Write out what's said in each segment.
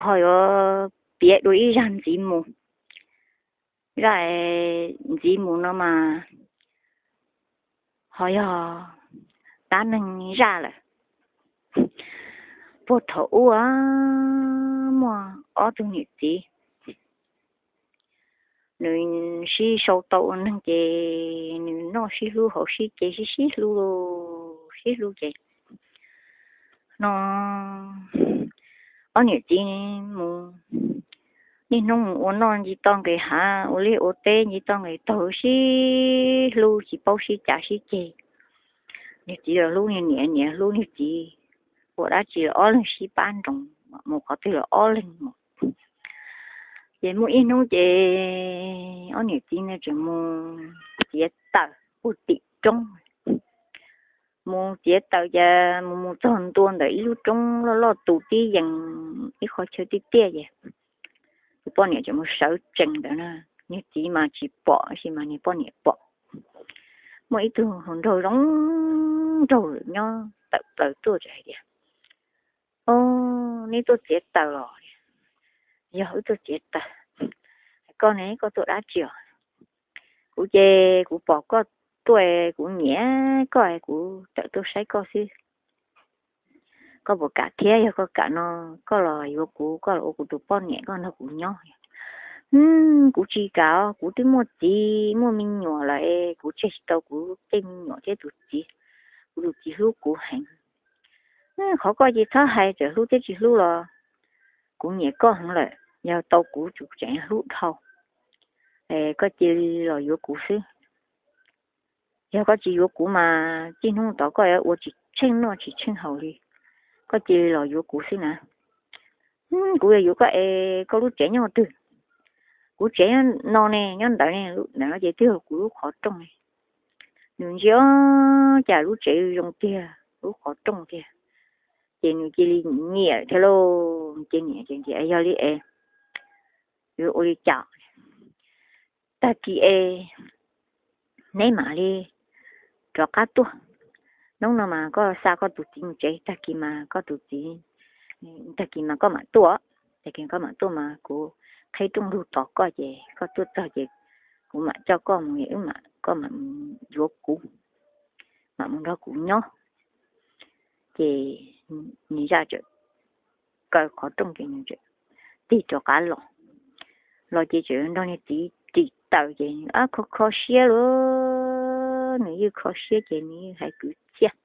ho yuav piav dua ib zaj ntxiv mus. Zaj ntxiv mus no mas ho yog dab neeg zaj lawm. Puag thaum ub muaj ob tug niam txiv, nws sib sau tau ua neeg ces nws noj sib hlub haus sib ce sib sib hlub sib hlub ces no ob niam txiv mus niaj hnub mus ua noj nce toj nqis hav, ua liaj ua teb nce toj nqis taug sib hlub tsis paub sib cav sib ceg. Niag txiv los hlub niag niam, niam hlub niag txiv, ua dab tsi los ob leeg sib pab nroos, mus qhov twg los ob leeg mus. Ces muaj ib hnub ces ob niam txiv no tseem mus txiav taws puag tim roob. Mus txiav taws ces mus mus txog ntua ntawm ib lub roob loj loj tus tib yees ib qho chaw tiaj tiaj ces tus poj niam tseem mus sawv tsees ntawd na. Niag txiv mas tsis pom tab sis mas niag poj niam pom. Muaj ib tug hluas nraug zoo nraug nyob tawm plaws tuaj hais tias, Au, neb tuaj txiav taws los? Yog, wb tuaj txiav taws. Koj ne, koj tuaj dab tsi os? Kuv ces kuv pom koj tuaj, kuv nyiam koj, kuv tawm tuaj saib koj xwb. Koj puas kam thiab? Yog koj kam no koj los yuav kuv, koj los ua kuv tus poj niam, koj nrog kuv nyob. Kuv tsis kam os, kuv twb muaj txiv muaj me nyuam lawm, kuv tseg tsis tau kuv tej me nyuam thiab tus txiv, kuv tus txiv hlub kuv heev. Qhov koj ces txhob hais, txawm hlub thiab tsis hlub los kuv nyiam koj heev lawm, yog tau kuv tseem hlub dhau. Koj cia li los yuav kuv xwb. Yog koj tsis yuav kuv mas txij hnub tod koj yuav ua tsis tsheej noj tsis tsheej haus li. Koj cia li los yuav kuv xwb na. Kuv yuav yuav koj es koj lub tsev nyob twg? Kuv tsev no ne, nyob ntawd ne, ntawm no ces twb yog kuv lub qhov rooj ne. Nws ntsia, cas lub tsev zoo tiag, lub qhov rooj tiag. Ces nws cia li nyiam thiab lauj, ces nyiam ces tias, Yog li es yuav ua li cas? Tag kis es neb mam li rov qab tuaj. Hnub no mas koj xa koj tus txiv mus tsev, tag kis mas koj tus txiv, tag kis mas koj mam tuaj. Tag kis koj mam tuaj mas kuv qheb rooj lug tos koj ces koj tuaj txog ces kuv mam coj koj mus, wb mam, koj mam yuav kuv, mam mus nrog kuv nyob. Ces niag zaj txawm kaw qhov rooj ces nws tig rov qab los. Los ces txawm nrog niag txiv ris taws ces nws kho kho siab lauj, nws yeej kho siab ces nws yeej hais kwv txhiaj.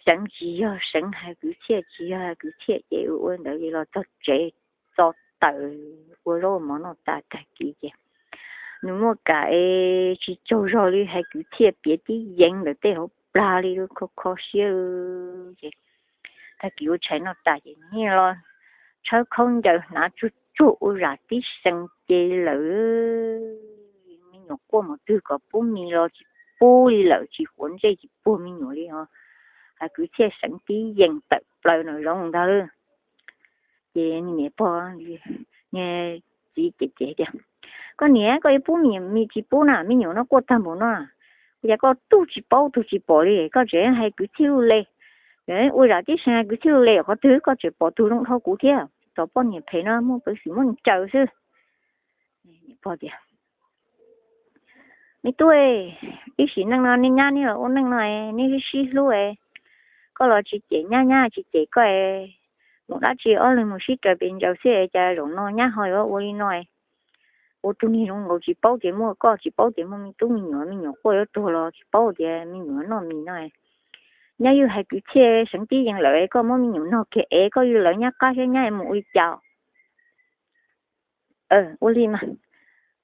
Seev tsis yog seev, hais kwv txhiaj tsis yog hais kwv txhiaj ces ua ua ntawd ces los txog tsev txo taws ua zaub mov noj tas tag kis ces nws muaj kam es tsis tsaug zog li, hais kwv txhiaj piav tib yees ntawm tej hauv plag li, kho kho siab ces tag kis ua tshais noj tas ces nws los tshawb khaub ncaws hnav tsuag tsuag ua zam tib sees ces lawm. Me nyuam quaj mus twg kom pub mis los tsis pub li lawm, tsis quav ntsej tsis puag me nyuam li os. Hais kwv txhiaj seev tib yees tawm plaws no zoo ntag. Ces niam pog, niag txiv cem cem tias, Koj niam, koj yuav pub mis tsis pub na, me nyuam no quaj tag npaum no, ua cas koj tug tsis paub tug tsis pom li, koj tseem hais kwv txhiaj luj le. Ua zam tib sees hais kwv txhiaj luj le, qhov twg koj tseem pom tug zoo dhau kuv thiab, tus poj niam phem no muaj peev xwm muaj ncaws xwb. Niam pog tias, Me tub, ib sim neej no nej nyab nej los ua neej no, nej sib sib hlub, koj los tsis cem nyab, nyab tsis cem koj, mus dab tsi ob leeg mus sib raws pes ntsaws xwb, cas zaum no nyab ho yuav ua li no. Ua tug niag zoo nkaus tsis paub tias muaj koj, tsis paub tias muaj me tub me nyuam, me nyuam quaj yuav tuag los tsis paub tias me nyuam noj mis no. Nyab yeej hais kwv txhiaj seev tib yees lawm, koj muab me nyuam nog kiag es koj yuav lawv nyab qab thiab nyab mus ua li cas? Ua li mas,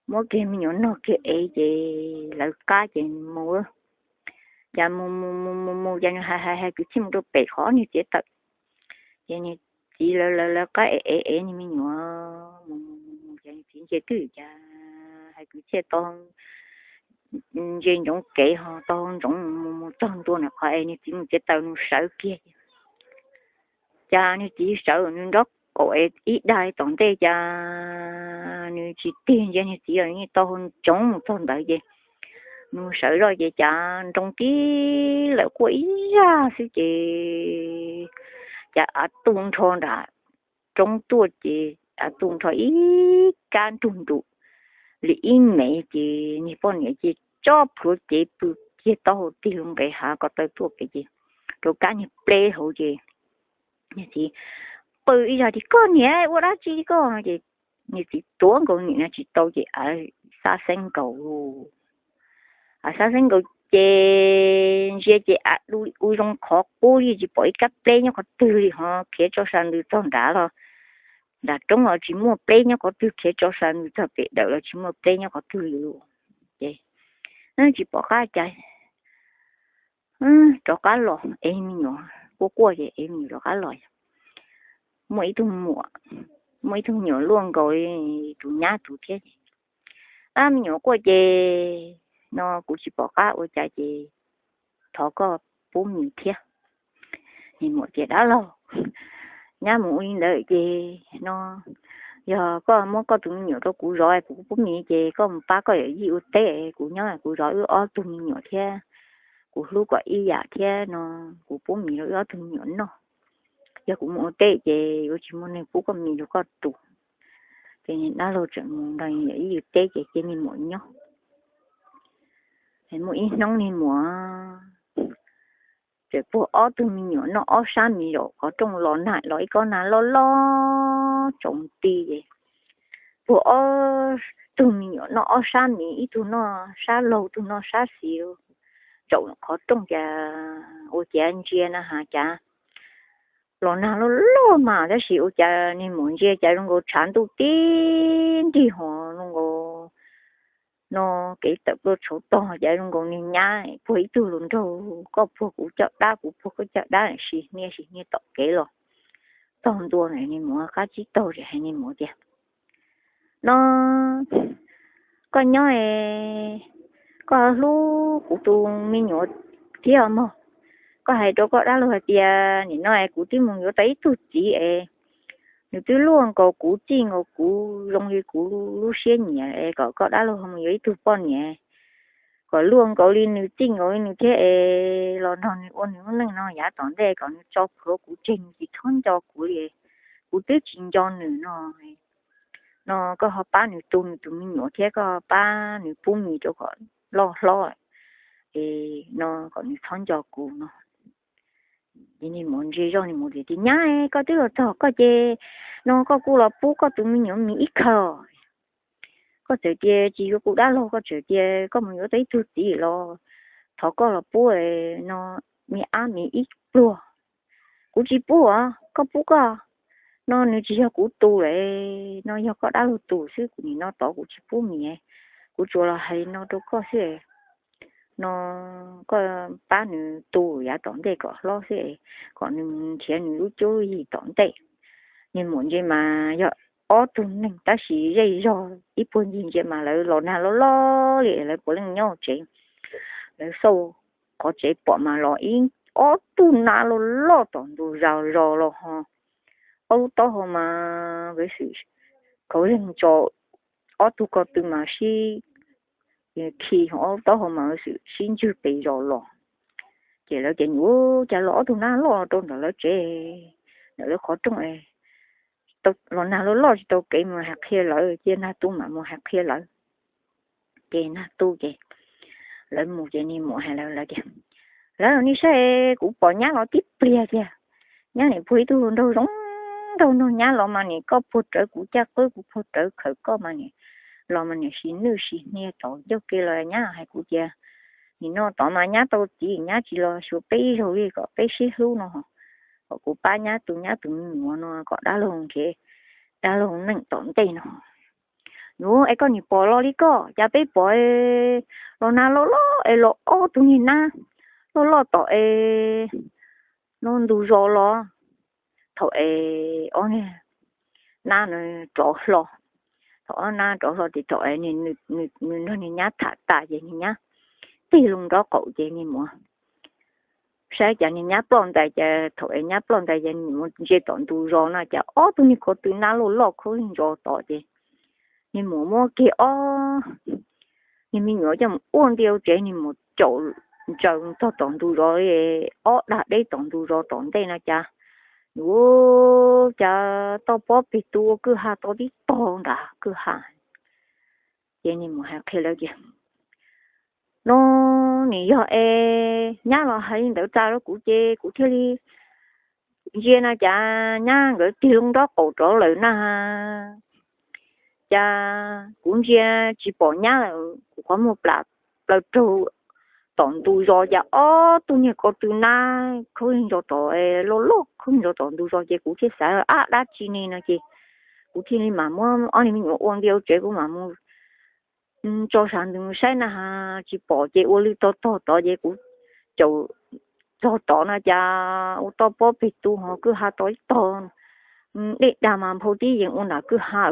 muab kiag me nyuam nog kiag es ces lawv qab ces mus. Cas mus mus mus mus mus cas nws hais hais hais kwv txhiaj mus rau pem qhov niag txiav taws. Ces niag txiv lawv lawv lawv qab es es es niag me nyuam mus mus mus mus ces niag txiv ntsia twj ywm cas hais kwv txhiaj tau ntsia ntsoov kev ho tau ntsoov mus mus txog ntua nram qhov es niag txiv mus txiav taws nws sawv kiag. Cas niag txiv sawv nws nrob kaum es ib dag tom ntej cas nws tsis tig ntsia niag txiv los nws tau ntsoov mus txog ntawd ces nws sawv zoj ces cas nroo tib lawm quaj ib zaj xwb ces cas av tu nrho nram roob tuaj ces a tu nrho ib kab nrug nrug li ib mev ces niag poj niam ces tso plhuav cev pw kiag taub hau tig lug nqes hav ko taw tuaj pem ces rau kab niag pleb hauv ces niag txiv qw ib zag tias koj niam ua dab tsi koj no ces niag txiv tuav nkaus niam no tsis tau ces av xab xeeb nkaus, av xab xeeb nkaus ces ntsia ces av du ua zoo qhov qub li tsis pom ib kab pleb nyob qhov twg li ho khiav tso sas ntws txog nrad los nram roob los tsis muaj pleb nyob qhov twg khiav tso sas ntws txog pem dawm los tsis muaj pleb nyob qhov twg li ces tsis pom qab cas rov qab los ev me nyuam quaj quaj ces ev me nyuam rov qab los muaj ib tug muam, muaj ib tug me nyuam luaj nkaus li tus nyab tus thiab ces ab me nyuam quaj ces no kuv tsis pom qab ua cas ces thov koj pub mis thiab. Niag muam tias dab laug, nyab mus ua li ntawd ces no yog koj muab koj tus me nyuam rau kuv zov kuv pub mis ces koj mus pab koj yawm yij ua teb kuv nyob kuv zov wb ob tug me nyuam thiab kuv hlub kom ib yam thiab no kuv pub mis rau wb ob tug me nyuam noj. Yog kuv mus ua teb ces yuav tsis muaj neeg pub koj mis rau koj tus. Ces dab laug tseem mus nrog yawm yij ua teb ces cia niag muam nyob. Muaj ib hnub niag muam tseem puag ob tug me nyuam noj ob sab mis zaum qhov rooj los nag los ib kob nag loj loj tsaus nti ces puag ob tug me nyuam noj ob sab mis ib tug noj sab laug tug noj sab xis zaum qhov rooj cas ua cas ntsia na has cas los nag loj loj mas tab sis ua cas niag muam ntsia cas zoo nkaus tshav ntuj tib nrig ho zoo nkaus no kev tawm plua tshauv tog cas zoo nkaus niag nyab puag ib tug hluas nraug koj puag kuv caj dab kuv puag koj caj dab sis hnia sis hnia tom kev los tog ntua niag muam qab tsib taug hais niag muam tias no koj nyob koj hlub kuv tus me nyuam thiab mog. Koj hais rau koj dab laug hais tias nim no es kuv twb mus yuav tau ib tug txiv es nws twb luaj nkaus kuv txij nkaus kuv zoo li kuv lub siab nyiam es kom koj dab laug ho mus yuav ib tug poj niam kom luaj nkaus li nws txij nkaus li nws thiab es los nrog nws ua nws lub neej no yav tom ntej kom nws tso plhuav kuv tseg nws tsis txhob nco kuv li. Kuv twb tsis nco nws no no koj ho pab nws tu nws tus me nyuam thiab koj pab nws pub mis rau kom loj hlob no kom nws txhob nco kuv no. Ces niag muam ntsia zoj niag muam tias tias nyab koj twb los txog koj ces no koj kuj los pub koj tus me nyuam mis ib khaws. Koj txawm tias tsis yuav kuv dab laug koj txawm tias koj mus yuav tau ib tug txiv los thov koj los pub no me ab mis ib pluag. Kuv tsis pub os koj pub koj no nws tsis yog kuv tus lawm no yog koj dab laug tus xwb kuv nim no tod kuv tsis pub mis. Kuv tsuas los hais no rau koj xwb no koj pab nws tu yav tom ntej kom hlob xwb kom nws nrhiav nws lub cuab lub yig tom ntej. Niag muam ntsia mas yog ob tug neeg tab sis zej zog ib puag ncig ntsia mas lawv los nag loj loj li lawv puav leej nyob hauv tsev. Lawv xauj qhov tsev pom mas los ib ob tug nab loj loj tom ntug zos los ho ob lub taub hau mas ua xwm khav zeeg tso ob tug ko tw mas sib khi ho ob lub taub hau mas ua xwm sib ntswg pes zos los. Ces lawv tias nyuam cas los ob tug nab loj rau ntawm lawv tsev ntawm lawv qhov rooj los nag loj loj tsis tau kev mus hais qhia lawv cia nag tu mam mus hais qhia lawv. Ces nag tu ces lawv mus ces niag muam hais lawv tias lawv los nej saib kuv pom nyab los tib pliag tiag. Nyab nim puag ib tug hluas nraug zoo nraug nug nyab los mas nim koj puag rawv kuv caj qwb kuv puag rawv khaws koj mas nim los mas nim sis nwj sis hnia tod ncauj ke los nyab hais kuv tias nim no tod mas nyab tau txiv nyab tsis los xyuas peb ib zaug li kom peb sib hlub no kom kuv pab nyab tu nyab tus me nyuam no kom dab laug nrhiav dab laug neej tom ntej no. Yuav es koj nim pom los li koj cas peb pom los nag loj loj es los ob tug niag nab loj loj tom es no ntug zos los thaum es ob niag nab no rov hlo. Thaum ob nab rov hlo ces thaum es nws nrog niag nyab tham tas ces niag nyab tig loo nraub qaum ces niag muam saib cas niag nyab ploj ntais ces thaum es nyab ploj ntais ces niag muam ntsia tom ntug zos no cas ob tug niag ko tw nab loj loj khaub ntsos tod ces niag muam muab kiag ob niag me nyuam coj mus ua nti ua tsev niag muam caum ntsaws tog tom ntug zos li ob dag deb tom ntug zos tom ntej no cas Ua cas toj pob peg tw ua kwj ha to tib tog nram kwj ha. Ces nws mus hais qhia lawv tias, no nws yog es nyab los hais li ntawd txog rau kuv ces kuv thiaj li ntsia no cas nyab nkawd tig loo nraub qaum rov lawm na. Cas kuv ntsia tsis pom nyab lawm, kuv qhov muag plam plaws raug tom ntug zos cas ob tug niag ko tw nab khaub lig ntso tom, loj loj khaub lig ntso tom ntug zos ces kuv thiaj xav ab dab tsi ne no ces kuv thiaj li mam muab ob niag me nyuam ua nti ua tsev kuv mam mus tso sav ntws saib na has tsis pom ces ua lwj tog tog tod ces kuv caum txog tod no cas ua toj pob peg tw ho kwj ha to ib tog, dej dag mas nphau tib yees ua nram kwj ha.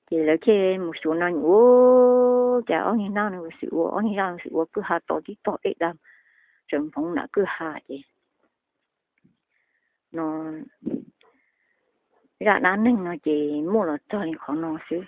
Ces lawv thiaj mus xyuas no ua cas ob niag nab no xwm ua, ob niag zaj no xwm ua kwj ha to tib tog dej dag tseem nphau nram kwj ha ces no zaj dab neeg no ces muaj los txog li qhov no xwb.